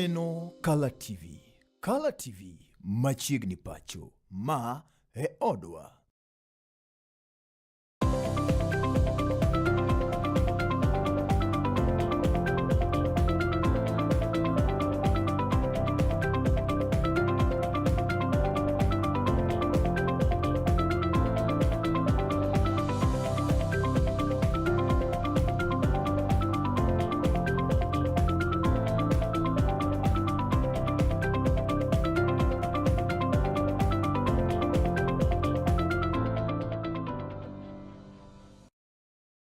Ineno Kala TV. Kala TV machiegni pacho. Ma e odwa.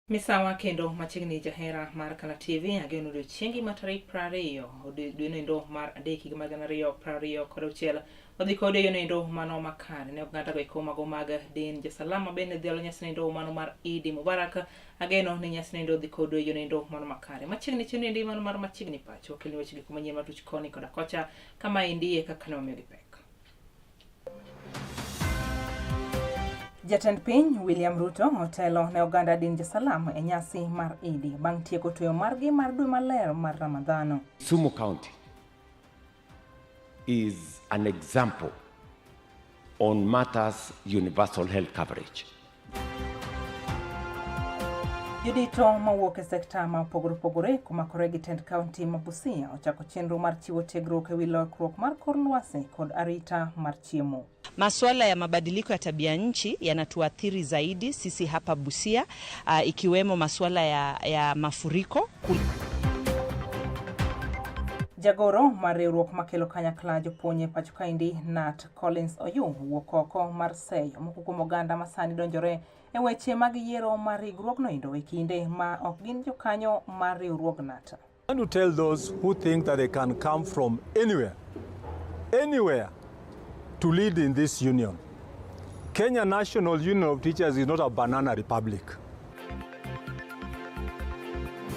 Misawa kendo machiegni jahera mar Kala TV ageno odiochiengi ma tarik 20 dweno mar adek higa mar 2026 wadhi kode yo noendo mano makare ne oganda go eko mago mag din josalama bende dhialo nyasi noendo mano mar Idi Mubarak ageno ni nyasi noendo dhi kode yo noendo mano makare machiegni chenro endi mano mar machiegni pacho kelni weche gik manyien matuch koni koda kocha kama endi e kaka ne wamiyogi pek. Jatend piny William Ruto otelo ne oganda din Josalam e nyasi mar Idi bang' tieko tweyo margi mar dwe maler mar Ramadhan. Kisumu County is an example on matters universal health coverage. Jodito mawuok e sekta ma opogore opogore komakore gi tend kaunti ma Busia ochako chenro mar chiwo tiegruok e wi lokruok mar kor lwasi kod arita mar chiemo. Masuala ya mabadiliko ya tabia nchi yanatuathiri zaidi sisi hapa Busia, ikiwemo masuala ya mafuriko. Jagoro mar riwruok makelo kanyakla jopuonj e pacho kaendi Nat Collins Oyung wuok oko mar seyo moko kuom oganda masani donjore e weche mag yiero mar riwruogno endo e kinde ma ok gin jokanyo mar riwruog NAT. I want to tell those who think that they can come from anywhere, anywhere to lead in this union. Kenya National Union of Teachers is not a banana republic.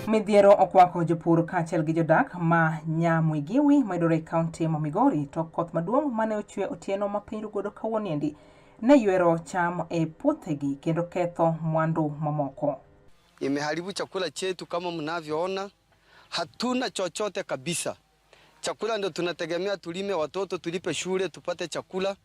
Midhiero okwako jopur kaachiel gi jodak ma Nyamwigiwi mayudore e kaunti ma Migori tok koth maduong' mane ochwe otieno ma piny rugodo kawuono endi ne ywero cham e puothegi kendo ketho mwandu mamoko. Imeharibu chakula chetu kama mnavyoona, hatuna chochote kabisa. Chakula ndio tunategemea tulime, watoto tulipe shule, tupate chakula.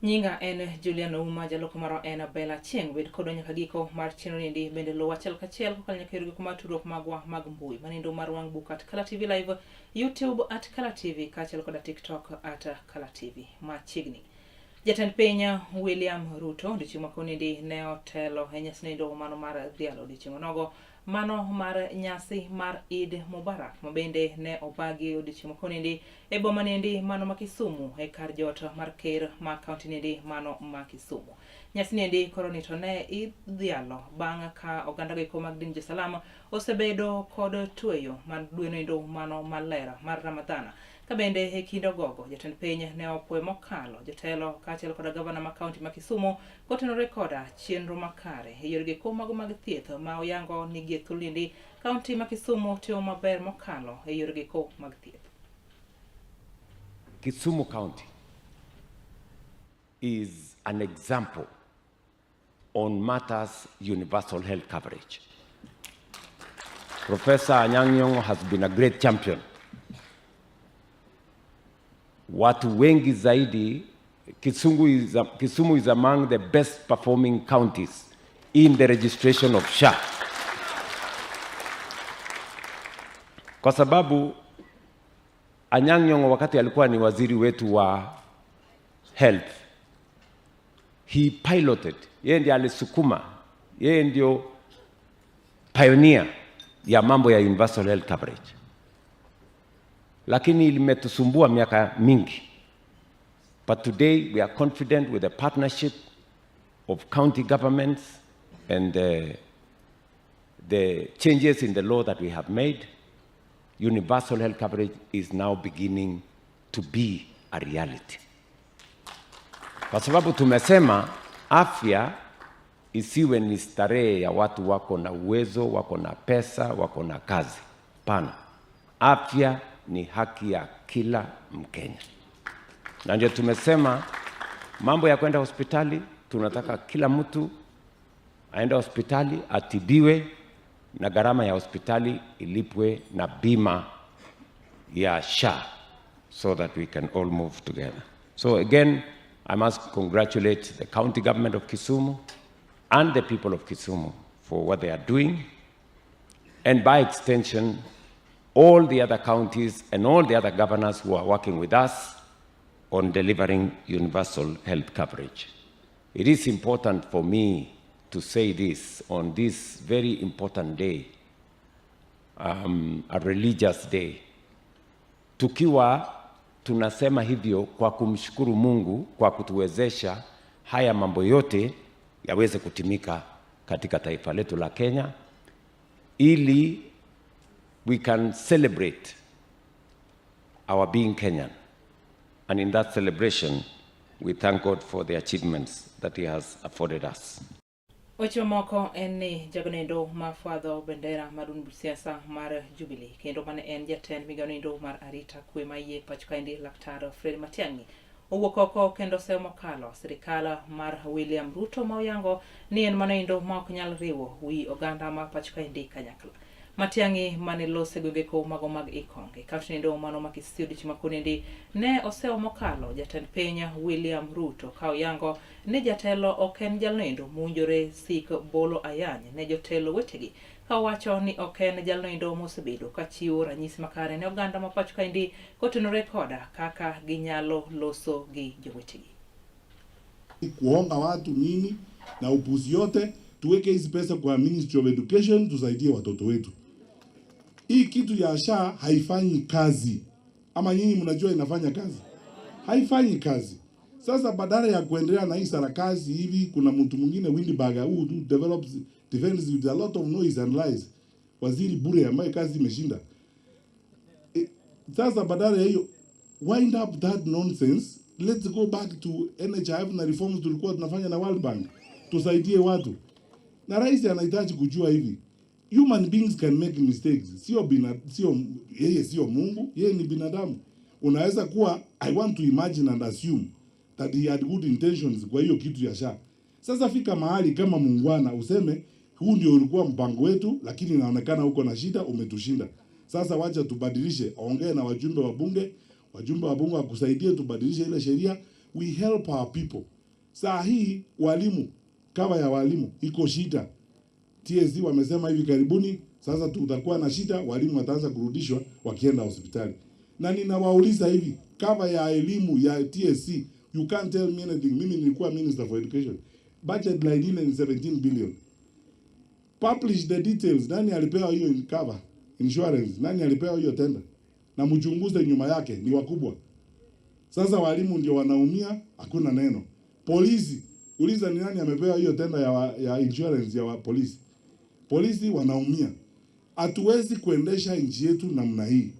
Nyinga en Julian Ouma, jaloko marwa en Bella Chieng'. Bed kodwa nyaka giko mar chenro niendi, bende luw achiel kachiel kokalo nyaka yore giko mar tudruok magwa mag mbui manindo mar wang' book at Kala TV Live, YouTube at Kala TV kaachiel koda TikTok at Kala TV. Machiegni. Jatend piny William Ruto odiochieng' ma kawuono ne otelo e nyasi noendo mano mar dhialo odiochieng' onogo mano mar nyasi mar Eid Mubarak ma bende ne obagi odiochieng' ma kawuono e boma niendi mano ma Kisumu e kar jot mar ker ma kaunti niendi mano ma Kisumu. Nyasi niendi koro ni to ne idhialo bang' ka oganda go eko mag din Josalam osebedo kod tweyo mar dwe noendo mano maler mar Ramadhan. Ka bende e kind ogogo jatend piny ne opwe mokalo jotelo kaachiel koda gavana ma kaunti ma Kisumu kotenore koda chenro makare e yore go mago mag thieth ma oyango ni gie thuoliendi kaunti ma Kisumu timo maber mokalo e yore go mag thieth. Kisumu County is an example on matters universal health coverage. Professor Anyang' Nyong'o has been a great champion. Watu wengi zaidi, Kisumu is among the best performing counties in the registration of SHA. Kwa sababu Anyang' Nyong'o wakati alikuwa ni waziri wetu wa health, he piloted, yeye ndiye alisukuma, yeye ndio pioneer ya mambo ya universal health coverage. Lakini limetusumbua miaka mingi. But today we are confident with the partnership of county governments and the changes in the law that we have made, universal health coverage is now beginning to be a reality. Kwa sababu tumesema afya isiwe ni starehe ya watu wako na uwezo, wako na pesa, wako na kazi. Pana. Afya ni haki ya kila Mkenya. Na ndio tumesema mambo ya kwenda hospitali, tunataka kila mtu aende hospitali atibiwe na gharama ya hospitali ilipwe na bima ya SHA so that we can all move together. So again, I must congratulate the county government of Kisumu and the people of Kisumu for what they are doing, and by extension, all the other counties and all the other governors who are working with us on delivering universal health coverage. It is important for me to say this on this very important day, a religious day, tukiwa tunasema hivyo kwa kumshukuru Mungu kwa kutuwezesha haya mambo yote yaweze kutimika katika taifa letu la Kenya, ili we can celebrate our being Kenyan. And in that celebration, we thank God for the achievements that He has afforded us. Weche mamoko en ni jagonoendo ma fwadho bendera mar duond buch siasa mar Jubilee kendo mane en jatend migawo noendo mar arita kwe ma iye pacho kaendi Laktar Fred Matiang'i owuok oko kendo oseyo mokalo sirikal mar William Ruto ma oyango ni en manoendo ma ok nyal riwo wi oganda ma pacho kaendi kanyakla. Matiang'i mane lose gwenge ko mago mag Ikong e kaunti noendo mano ma Kisii odiochieng' ma konendi ne osewo mokalo jatend piny William Ruto ka oyango ni jatelo ok en jalnoendo mowinjore sik bolo ayany ne jotelo wetegi ka owacho ni ok en jalnoendo mosebedo ka chiwo ranyisi makare ne oganda ma pacho kaendi kotenore koda kaka ginyalo loso gi jowetegi. Kuonga watu nini na upuzi yote, tuweke hizi pesa kwa Ministry of Education tusaidie watoto wetu. Hii kitu ya SHA haifanyi kazi, ama nyinyi mnajua inafanya kazi? Haifanyi kazi. Sasa badala ya kuendelea na hii sarakasi hivi, kuna mtu mwingine Windberger who develops defends with a lot of noise and lies, waziri bure ambaye kazi imeshinda. Sasa badala ya hiyo, wind up that nonsense, let's go back to NHIF na reforms tulikuwa tunafanya na World Bank, tusaidie watu. Na rais anahitaji kujua hivi, human beings can make mistakes. Sio yeye sio Mungu, yeye ni binadamu. Unaweza kuwa, I want to imagine and assume that he had good intentions kwa hiyo kitu ya SHA. Sasa fika mahali kama muungwana useme huu ndio ulikuwa mpango wetu, lakini inaonekana uko na shida, umetushinda. Sasa wacha tubadilishe, ongee na wajumbe wa bunge, wajumbe wa bunge wakusaidie tubadilishe ile sheria, we help our people. Saa hii walimu, cover ya walimu iko shida. TSC wamesema hivi karibuni sasa tutakuwa na shida, walimu wataanza kurudishwa wakienda hospitali. Na ninawauliza hivi, cover ya elimu ya TSC, you can't tell me anything. Mimi nilikuwa minister for education. Budget line ile ni 17 billion. Publish the details. Nani alipewa hiyo cover? Insurance. Nani alipewa hiyo tender? Na mchunguze nyuma yake, ni wakubwa. Sasa walimu ndio wanaumia, hakuna neno. Polisi, uliza ni nani amepewa hiyo tender ya insurance ya polisi. Polisi wanaumia. Hatuwezi kuendesha nchi yetu namna hii.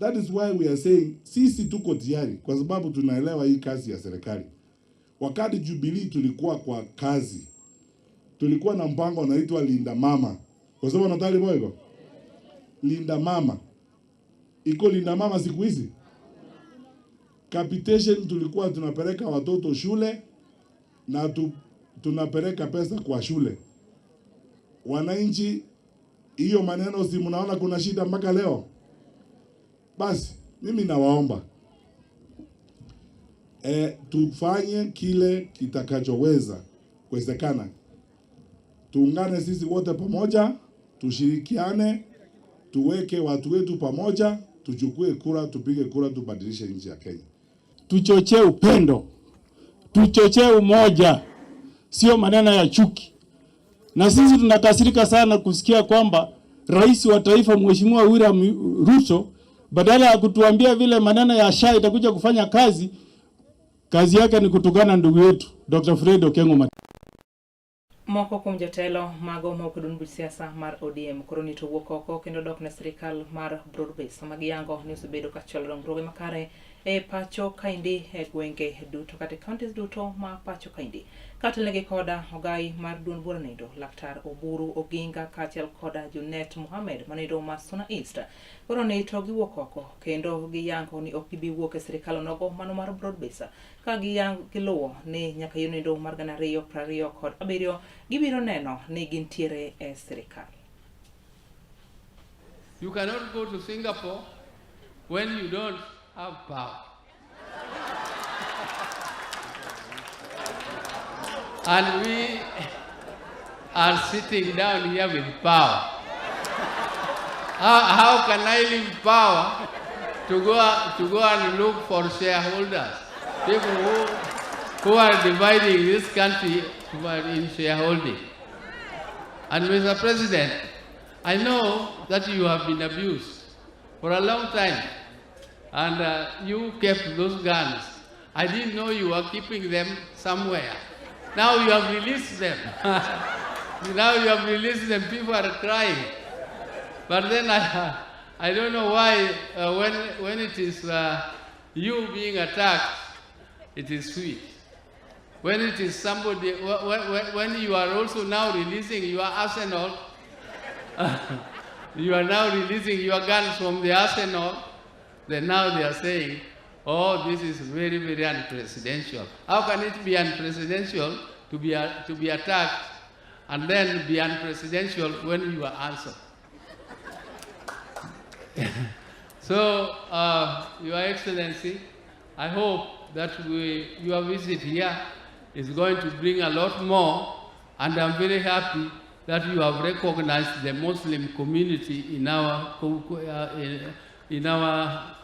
That is why we are saying sisi tuko tayari kwa sababu tunaelewa hii kazi ya serikali. Wakati Jubilee tulikuwa kwa kazi, tulikuwa na mpango unaitwa Linda Mama. Kwa sababu Natali Boygo? Linda Mama. Iko Linda Mama siku hizi? Capitation tulikuwa tunapeleka watoto shule na tunapeleka pesa kwa shule. Wananchi, hiyo maneno si mnaona kuna shida mpaka leo? Basi mimi nawaomba tufanye kile kitakachoweza kuwezekana. Tuungane sisi wote pamoja, tushirikiane, tuweke watu wetu pamoja, tuchukue kura, tupige kura, tubadilishe nchi ya Kenya. Tuchochee upendo, tuchochee umoja, sio maneno ya chuki. Na sisi tunakasirika sana kusikia kwamba rais wa taifa Mheshimiwa William Ruto badala ya kutuambia vile maneno ya SHA itakuja kufanya kazi, kazi yake ni kutukana ndugu yetu Dr. Fred Okengo Matiang'i. Moko kuom jotelo mago ma ok duond buch siasa mar ODM koro ni to wuok oko kendo dok ne sirikal mar broad base ma giyango ni osebedo ka chwalo dongruoge makare e pacho kaendi e gwenge duto kata e counties duto ma pacho kaendi. Katelnegi koda ogai mar duond bura noendo Laktar Oburu Oginga kaachiel koda Junet Mohamed manoendo ma Suna East koro ni to giwuok oko kendo giyango ni ok gibi wuok e sirikal onogo mano mar broad base ka giluwo ni nyaka yiero noendo mar 2027 gibiro neno ni gintiere e sirikal. You cannot go to Singapore when you don't have power. And we are sitting down here with power. How can I leave power to go and look for shareholders? People who are dividing this country in shareholding. And Mr. President, I know that you have been abused for a long time, and you kept those guns. I didn't know you were keeping them somewhere. Now you have released them. Now you have released them, people are crying. But then I don't know why when it is you being attacked, it is sweet. When it is somebody, when you are also now releasing your arsenal, you are now releasing your guns from the arsenal, then now they are saying, "Oh, this is very, very unpresidential." How can it be unpresidential to be attacked and then be unpresidential when you are answered? So, Your Excellency, I hope that your visit here is going to bring a lot more, and I'm very happy that you have recognized the Muslim community in our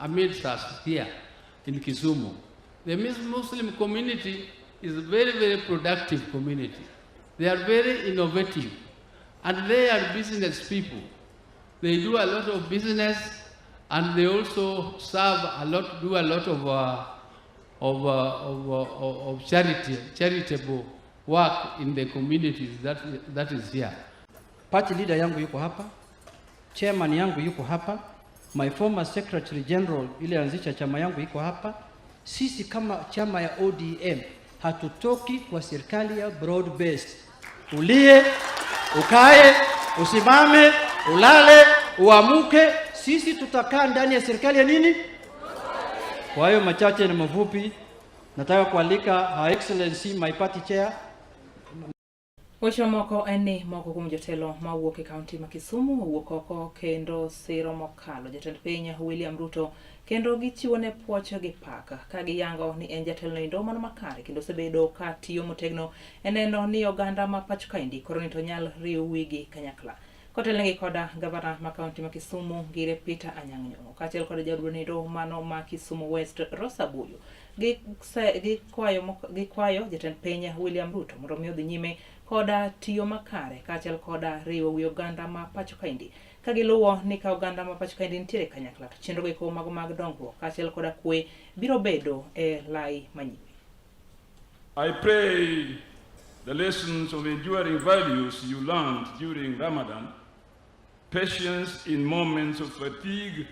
amidst us here in Kisumu. The Muslim community is a very, very productive community. They are very innovative, and they are business people. They do a lot of business, and they also serve a lot, do a lot of charity, charitable work in the communities that is here. Party leader yangu yuko hapa, chairman yangu yuko hapa, my former secretary general ile anzisha chama yangu iko hapa. Sisi kama chama ya ODM hatutoki kwa serikali ya broad based. Ulie, ukae, usimame, ulale, uamuke, sisi tutakaa ndani ya serikali ya nini? Kwa hayo machache na mafupi, nataka kualika Her Excellency my party chair. Weche mamoko en ni moko kuom jotelo mawuok e kaunti ma Kisumu owuok oko kendo siro mokalo jatend piny William Ruto kendo gichiwo ne puoch gi pak ka giyango ni en jatelo endo mano makare kendo osebedo ka tiyo motegno e neno ni oganda ma pacho kaendi koro ni to nyal riw wigi kanyakla. Kotelnegi koda gavana ma kaunti ma Kisumu Ngire Peter Anyang' Nyong'o kaachiel kod jaod bura mano ma Kisumu West Rosa Buyu gikwayo jatend piny William Ruto mondo mi odhi nyime koda tiyo makare kaachiel koda riwo wi oganda ma pacho kaendi ka giluwo ni ka oganda ma pacho kaendi nitiere kanyakla to chenro go mago mag dongruok kaachiel koda kwe biro bedo e lai manyime. I pray the lessons of enduring values you learned during Ramadan, patience in moments of fatigue,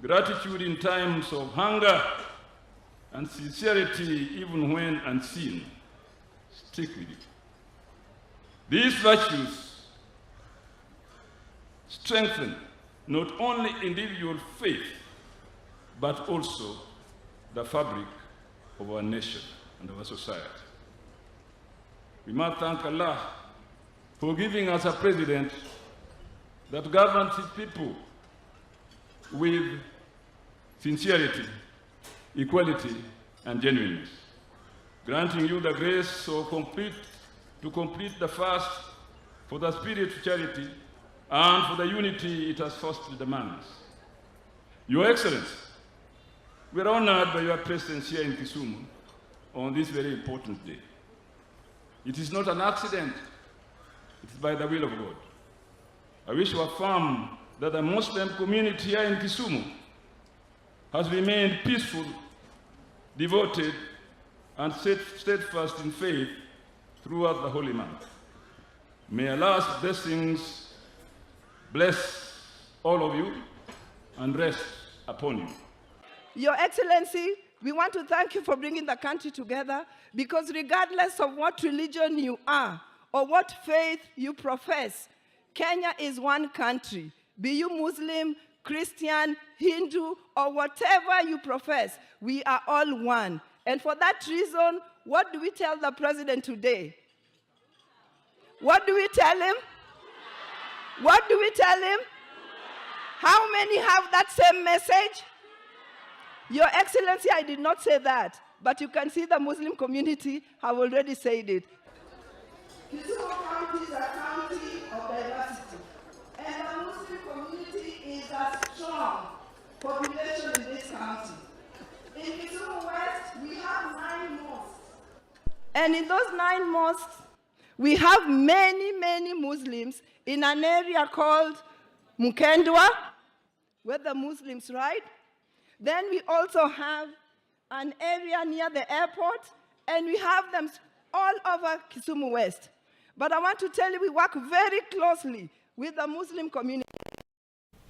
gratitude in times of hunger, and sincerity even when unseen, stick with you. These virtues strengthen not only individual faith, but also the fabric of our nation and our society. We must thank Allah for giving us a president that governs his people with sincerity, equality, and genuineness, granting you the grace to complete the fast for the spirit of charity and for the unity it has fostered among us. Your Excellency, we are honored by your presence here in Kisumu on this very important day. It is not an accident, it is by the will of God. I wish to affirm that the Muslim community here in Kisumu has remained peaceful, devoted, and steadfast in faith throughout the holy month. May Allah's blessings bless all of you and rest upon you. Your Excellency, we want to thank you for bringing the country together because regardless of what religion you are or what faith you profess, Kenya is one country. Be you Muslim, Christian, Hindu, or whatever you profess, we are all one. And for that reason, what do we tell the president today? What do we tell him? What do we tell him? How many have that same message? Your Excellency, I did not say that, but you can see the Muslim community have already said it. Kisumu County is a county of diversity, and the Muslim community is a strong population in this county. In Kisumu West, we have 9 mosques. And in those 9 mosques, we have many, many Muslims in an area called Mukendwa, where the Muslims ride. Then we also have an area near the airport, and we have them all over Kisumu West. But I want to tell you, we work very closely with the Muslim community.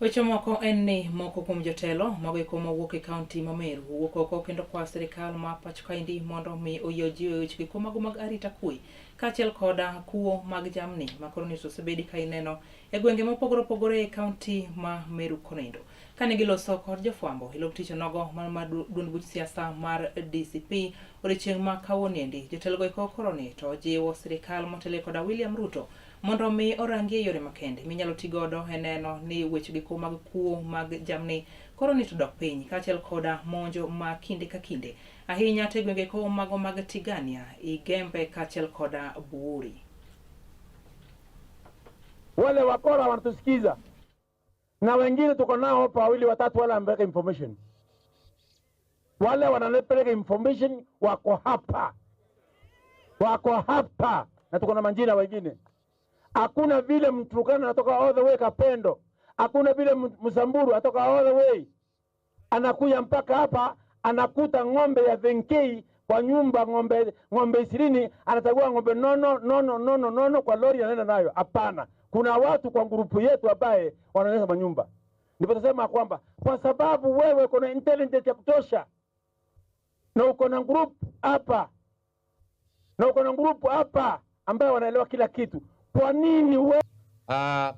Weche moko en ni moko kuom jotelo mago eko mawuok e kaunti ma Meru owuok oko kendo kwa sirikal ma pacho kaendi mondo mi oyie ojiw e weche giko mago mag arita kwe kaachiel koda kuo mag jamni ma koro ni osebedi ka ineno e gwenge mopogore opogore e kaunti ma Meru konendo. Kane giloso kod jofwambo e lop tich onogo mar mar duond buch siasa mar DCP odiochieng' ma kawuoniendi, jotelo go eko koro ni to jiwo sirikal motelo koda William Ruto mondo mi orangie yore makende minyalo ti godo e neno ni weche giko mag kuo mag jamni koro ni to dok piny kaachiel koda monjo ma kinde ka kinde ahinya to e gwenge ko mago mag Tigania, Igembe kaachiel koda Buuri. Wale wakora wanatusikiza na wengine tuko nao hapa wawili watatu, wale wanapeleka information, wale wanapeleka information wako hapa, wako hapa na tuko na majina wengine. Hakuna vile Mturukana anatoka all the way Kapendo, hakuna vile Msamburu anatoka all the way anakuja mpaka hapa, anakuta ng'ombe ya Venkei kwa nyumba, ng'ombe 20, anachagua ng'ombe nono nono nono nono kwa lori anaenda nayo. Hapana, kuna watu kwa grupu yetu ambaye wanaonyesha manyumba. Ndipo tunasema kwamba kwa sababu wewe uko na intelligence ya kutosha na uko na group hapa na uko na group hapa ambaye wanaelewa kila kitu, kwa nini wewe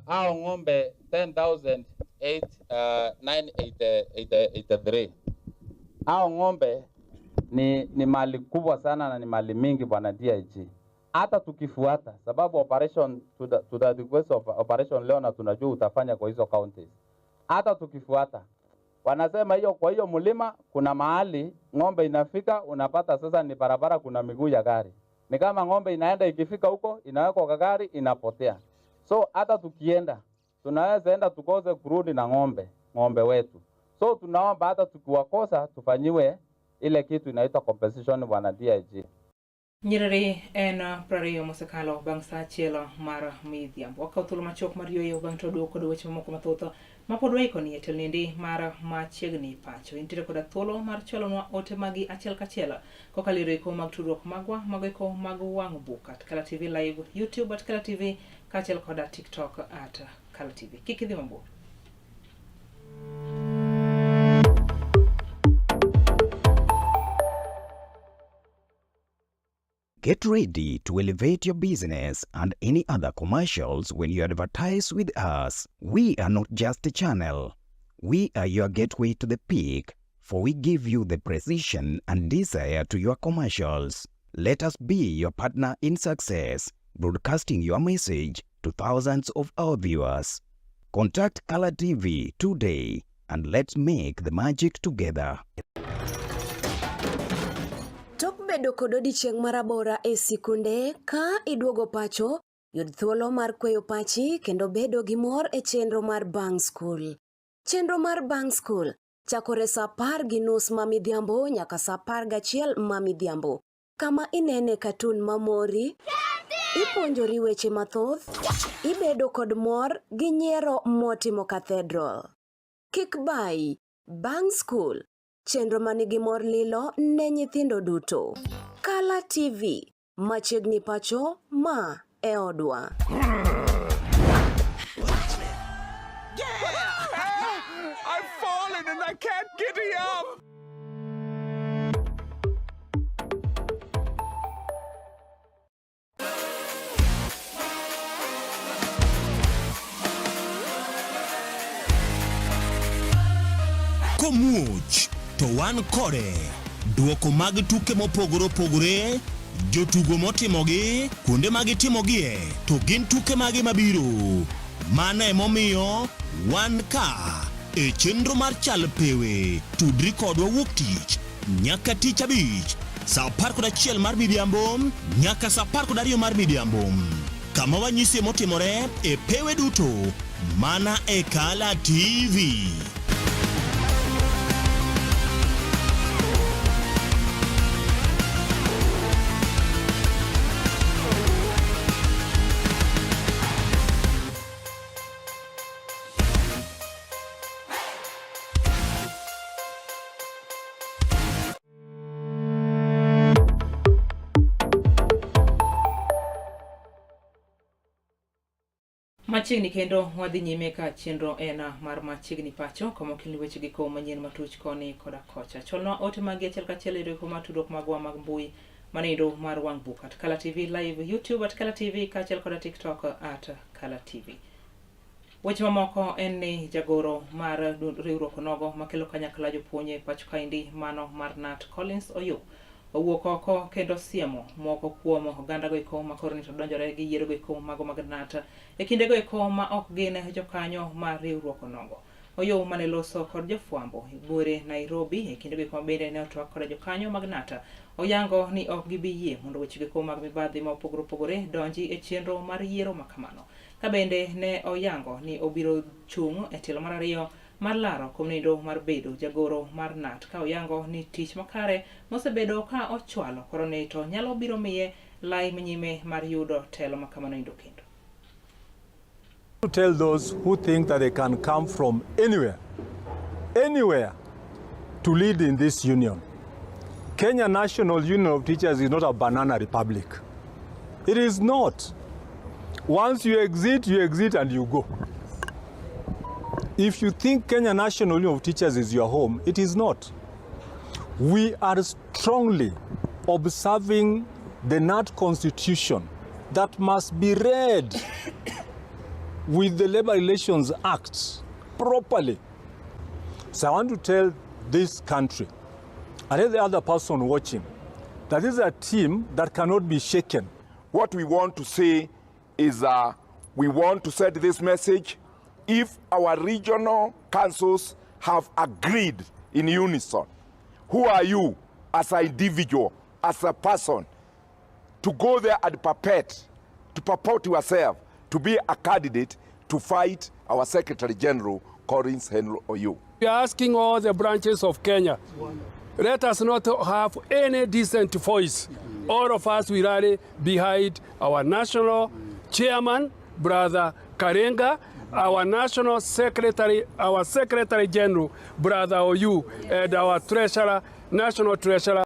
Hao ng'ombe 10,983. Hao ng'ombe ni mali kubwa sana na ni mali mingi bwana DIG. Hata tukifuata sababu operation to the request of operation leo na tunajua utafanya kwa hizo counties. Hata tukifuata wanasema hiyo kwa hiyo mlima kuna mahali ng'ombe inafika unapata sasa ni barabara kuna miguu ya gari. Ni kama ng'ombe inaenda ikifika huko inawekwa kwa gari inapotea. So hata tukienda tunaweza enda tukose kurudi na ng'ombe wetu. So tunaomba hata tukiwakosa tufanyiwe ile kitu inaitwa compensation bwana DIG. Nyerere en 20 mosekalo bang' saa achiel mar midhiambo. Wakawo thuolo machuok mar yueyo bang' to waduogo kod weche mamoko mathoth mapod waikoni e telniendi mar machiegni pacho. Intiere koda thuolo mar chwalonwa ote magi achiel kachiel kokalo e eko mag tudruok magwa mago eko mag wang' buk at Kala TV Live, YouTube at Kala TV kaachiel koda TikTok at Kala TV. Kik idhi mabor. Get ready to elevate your business and any other commercials when you advertise with us. We are not just a channel. We are your gateway to the peak, for we give you the precision and desire to your commercials. Let us be your partner in success, broadcasting your message to thousands of our viewers. Contact Color TV today and let's make the magic together. Tok bedo kod odiechieng' marabora e sikunde, ka iduogo pacho, yud thuolo mar kweyo pachi kendo bedo gi mor e chenro mar Bang' School. Chenro mar Bang' School chakore saa 10:30 ma midhiambo nyaka saa 11 ma midhiambo, kama inene katun mamori, ipuonjori weche mathoth, ibedo kod mor gi nyiero motimo cathedral. Kik bayi, Bang' School, chenro manigi mor lilo ne nyithindo duto. Kala TV, machiegni pacho, ma e odwa. I've fallen and I can't get up. Komuoch to wan kode. Duoko mag tuke mopogore opogore, jotugo motimogi, kuonde ma gitimogie, to gin tuke mage mabiro. Mano emomiyo wan ka e chenro mar Chal Pewe. Tudri kodwa wuok tich nyaka tich abich saa 11 mar midhiambo nyaka saa 12 mar midhiambo, kama wanyisie motimore e pewe duto mana e Kala TV. Machiegni kendo wadhi nyime ka chenro en mar Machiegni Pacho kama okelni weche gi kowo manyien matuch koni koda kocha. Cholnwa ote magi achiel kachiel e riwruok mar tudruok magwa mag mbui manendo mar wang' buk at Kala TV Live, YouTube at Kala TV kaachiel koda TikTok at Kala TV. Weche mamoko en ni jagoro mar riwruok onogo makelo kanyakla jopuonj e pacho kaendi mano mar Nat Collins Oyoo owuok oko kendo siemo moko kuom oganda go eko ma koro nito donjore gi yiero go eko mago mag Nat e kinde go eko ma ok gin jokanyo mar riwruok onogo. Oyoo mane loso kod jofwambo e buore Nairobi e kinde go eko ma bende ne otwak koda jokanyo mag Nat oyango ni ok gibi yie mondo weche go eko mag mibadhi ma opogore opogore donji e chenro mar yiero ma kamano. Ka bende ne oyango ni obiro chung' e tielo mar ariyo mar laro kom nindo mar bedo jagoro mar Nat ka oyango ni tich makare mosebedo ka ochwalo koro ni to nyalo biro miye lai manyime mar yudo telo ma kamano endo kendo. To tell those who think that they can come from anywhere, anywhere to lead in this union. Kenya National Union of Teachers is not a banana republic. It is not. Once you exit, you exit and you go. If you think Kenya National Union of Teachers is your home, it is not. We are strongly observing the NAT Constitution that must be read with the Labor Relations Act properly. So I want to tell this country and every other person watching that this is a team that cannot be shaken. What we want to say is we want to send this message. If our regional councils have agreed in unison, who are you as an individual, as a person, to go there and to purport yourself to be a candidate to fight our Secretary General, Collins Henry Oyoo? We are asking all the branches of Kenya, let us not have any decent voice. All of us will rally behind our national chairman, Brother Karenga, our national secretary, our Secretary General, Brother Oyoo, and our treasurer, national treasurer.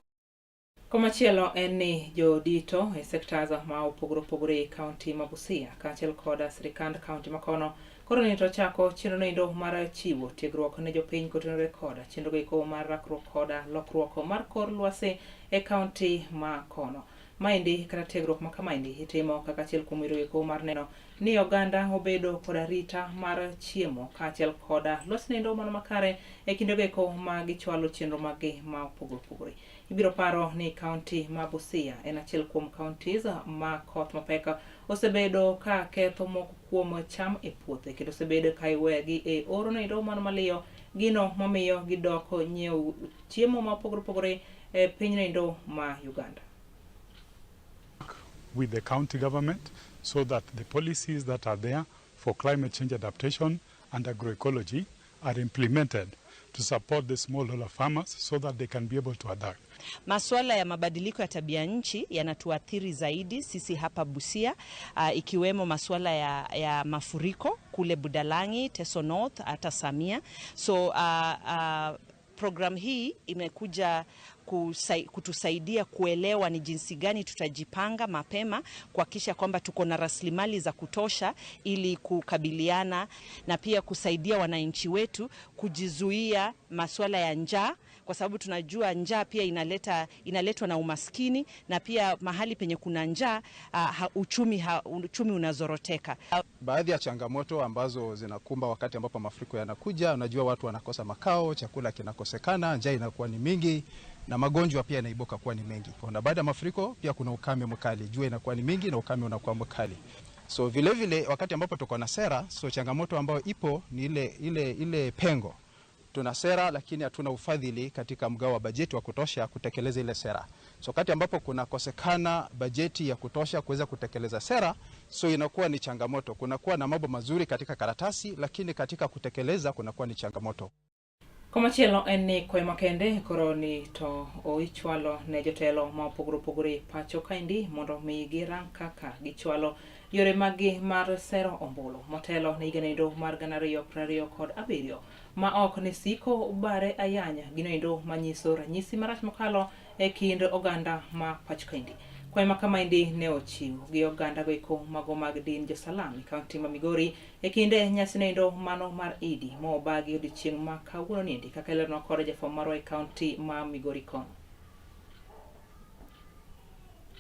Komachielo en ni jodito e sectors ma opogore opogore e kaunti ma Busia kaachiel koda sirikand kaunti makono koro ni to chako chenro noendo mar chiwo tiegruok ne jopiny kotenore koda chenro goeko mar rakruok koda lokruok mar kor lwasi e kaunti ma kono. Maendi kata tiegruok ma kamaendi itimo kaka achiel kuom yore goeko mar neno ni oganda obedo koda arita mar chiemo kaachiel koda lwasi noendo mano makare e kinde goeko ma gichwalo chenro maggi ma opogore opogore. Ibiro paro ni kaunti ma Busia en achiel kuom counties ma koth mapek osebedo ka ketho moko kuom cham e puothe kendo osebedo ka iwegi e oro noendo mano maliyo, gino mamiyo gidok nyiewo chiemo ma opogore opogore e piny noendo ma Uganda. With the county government so that the policies that are there for climate change adaptation and agroecology are implemented to support the smallholder farmers so that they can be able to adapt. Masuala ya mabadiliko ya tabia nchi yanatuathiri zaidi sisi hapa Busia, ikiwemo masuala ya mafuriko kule Budalangi, Teso North, hata Samia. So program hii imekuja kutusaidia kuelewa ni jinsi gani tutajipanga mapema kuhakikisha kwamba tuko na rasilimali za kutosha ili kukabiliana na pia kusaidia wananchi wetu kujizuia masuala ya njaa, kwa sababu tunajua njaa pia inaletwa na umaskini, na pia mahali penye kuna njaa, uchumi unazoroteka. Baadhi ya changamoto ambazo zinakumba wakati ambapo mafuriko yanakuja, unajua watu wanakosa makao, chakula kinakosekana, njaa inakuwa ni mingi na magonjwa pia yanaibuka kuwa ni mengi. Na baada ya mafuriko pia kuna ukame mkali, jua inakuwa ni mingi na ukame unakuwa mkali. So vile vile wakati ambapo tuko na sera, so changamoto ambayo ipo ni ile pengo. Tuna sera lakini hatuna ufadhili katika mgao wa bajeti wa kutosha kutekeleza ile sera. So wakati ambapo kunakosekana bajeti ya kutosha kuweza kutekeleza sera, so inakuwa ni changamoto. Kunakuwa na mambo mazuri katika karatasi lakini katika kutekeleza kunakuwa ni changamoto. Komachielo en ni kwayo makende koro ni to oichwalo ne jotelo ma opogore opogore pacho kaendi mondo mi girang kaka gichwalo yore maggi mar sero ombulu motelo ne higa noendo mar 2027 ma ok ne siko bare ayanya ginoendo manyiso ranyisi marach mokalo e kind oganda ma pacho kaendi. Kwayo ma kamaendi ne ochiw gi oganda goeko mago mag din jo-Salam e kaunti ma Migori e kinde nyasi noendo mano mar Idi mobagi odiochieng' ma kawuono niendi kaka ileronwa kod jafwambo marwa e kaunti ma Migori kono.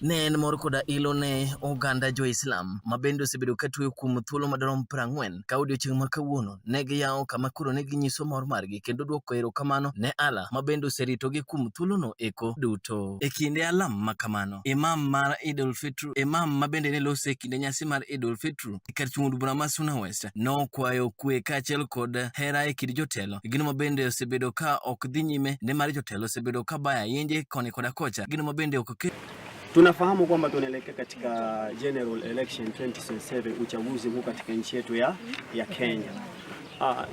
Ne en mor koda ilo ne oganda jo-Islam ma bende osebedo ka tweyo kuom thuolo madirom 40 ka odiochieng' ma kawuono ne giyawo kama koro ne ginyiso mor margi kendo duoko erokamano ne Allah ma bende oseritogi kuom thuolono eko duto. E kinde alam ma kamano, Imam mar Eid ul-Fitr, Imam ma bende ne loso e kinde nyasi mar Eid ul-Fitr kar chung' od bura ma Suna West nokwayo kwe kaachiel kod hera e kind jotelo, gino ma bende osebedo ka ok dhi nyime nimar jotelo osebedo ka bayo ayenje koni koda kocha, gino ma bende ok kel Tunafahamu kwamba tunaelekea katika general election 2027, uchaguzi mkuu katika nchi yetu ya Kenya.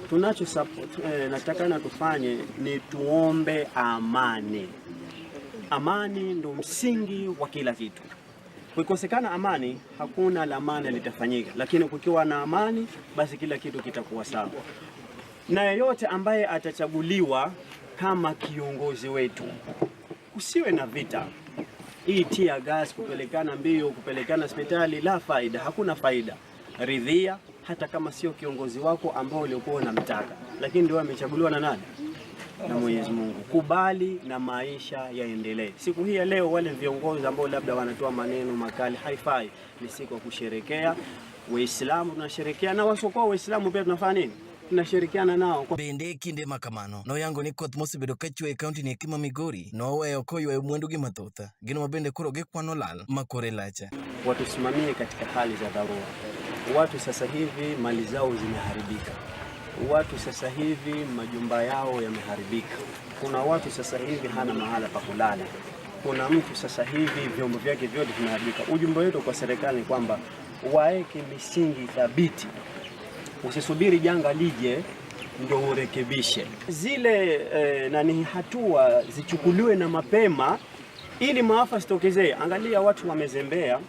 Tunacho support, natakana tufanye ni tuombe amani. Amani ndo msingi wa kila kitu. Kukosekana amani, hakuna la maana litafanyika, lakini kukiwa na amani, basi kila kitu kitakuwa sawa. Na yeyote ambaye atachaguliwa kama kiongozi wetu, kusiwe na vita. Hii tear gas, kupelekana mbio, kupelekana hospitali, la faida, hakuna faida. Ridhia hata kama sio kiongozi wako ambao ulikuwa unamtaka, lakini ndio amechaguliwa na nani? Na Mwenyezi Mungu. Kubali na maisha yaendelee. Siku hii ya leo wale viongozi ambao labda wanatoa maneno makali, haifai. Ni siku ya kusherekea. Waislamu tunasherekea na wasiokuwa Waislamu pia tunafanya nini? Tunashirikiana nao. Bende kinde ma kamano noyango ni koth mosebedo ka chwe e kaunti ni eki ma Migori noweyo koywayo mwandu gi mathoth, gino ma bende koro gikwano lal ma kore lach. Watusimamie katika hali za dharura. Watu sasa hivi mali zao zimeharibika. Watu sasa hivi majumba yao yameharibika. Kuna watu sasa hivi hana mahala pa kulala. Kuna mtu sasa hivi vyombo vyake vyote vimeharibika. Ujumbe wetu kwa serikali ni kwamba waeke misingi thabiti. Usisubiri janga lije ndio urekebishe. Zile nani hatua zichukuliwe na mapema ili maafa sitokezee. Angalia watu wamezembea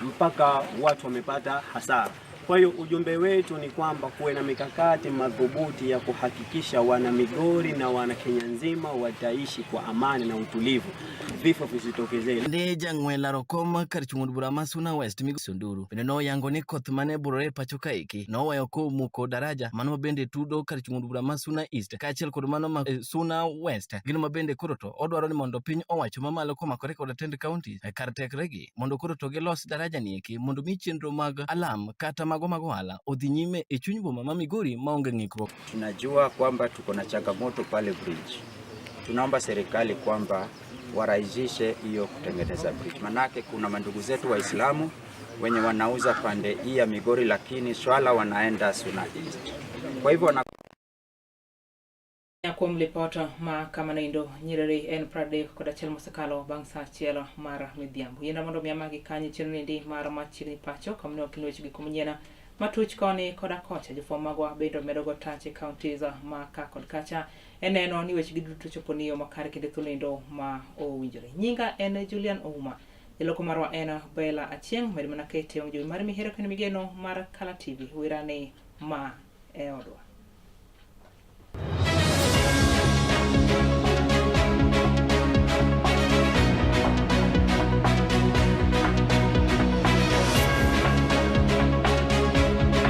mpaka watu wamepata hasara. Kwa hiyo ujumbe wetu ni kwamba kuwe na mikakati madhubuti ya kuhakikisha wana Migori na wana Kenya nzima wataishi kwa amani na utulivu. Vifo visitokezee. Ne jang'we laro kom kar chung' od bura ma Suna West Migosi Onduru bende noyango ni koth mane burore e pacho kaeki noweyo komuko daraja mano mabende tudo kar chung' od bura ma Suna East kaachiel kod mano ma Suna West, gino mabende koro to odwaro ni mondo piny owacho mamalo komakore kod tend kaunti kar tekregi mondo koro to gilos daraja ni eki mondo mi chenro mag alam kata mago mag ohala odhi nyime e chuny boma ma Migori maonge ng'ikruok. Tunajua kwamba tuko na changamoto pale bridge. Tunaomba serikali kwamba warahisishe hiyo kutengeneza bridge, manake kuna mandugu zetu Waislamu wenye wanauza pande hii ya Migori, lakini swala wanaenda Suna East. Kwa hivyo wana Kuom lipot ma kamano Nyerere en 31 mosekalo bang' sa 1 mar midhiambo. Yiena mondo mi amagi kanyo chenro niendi mar machiegni pacho kamne ok weche gi kuminyien matuch koni koda kocha. Jofwambo magwa bende omedo go tach e counties ma ka kod kacha e neno ni weche gi duto chopo ni yo makare kendo thuolo nindo ma owinjore. Nyinga en Julian Ouma. Jaloko marwa en Bella Achieng', med mana kete wang' jowi mar mihero kendo migeno mar Kala TV. Wirani ma e odwa.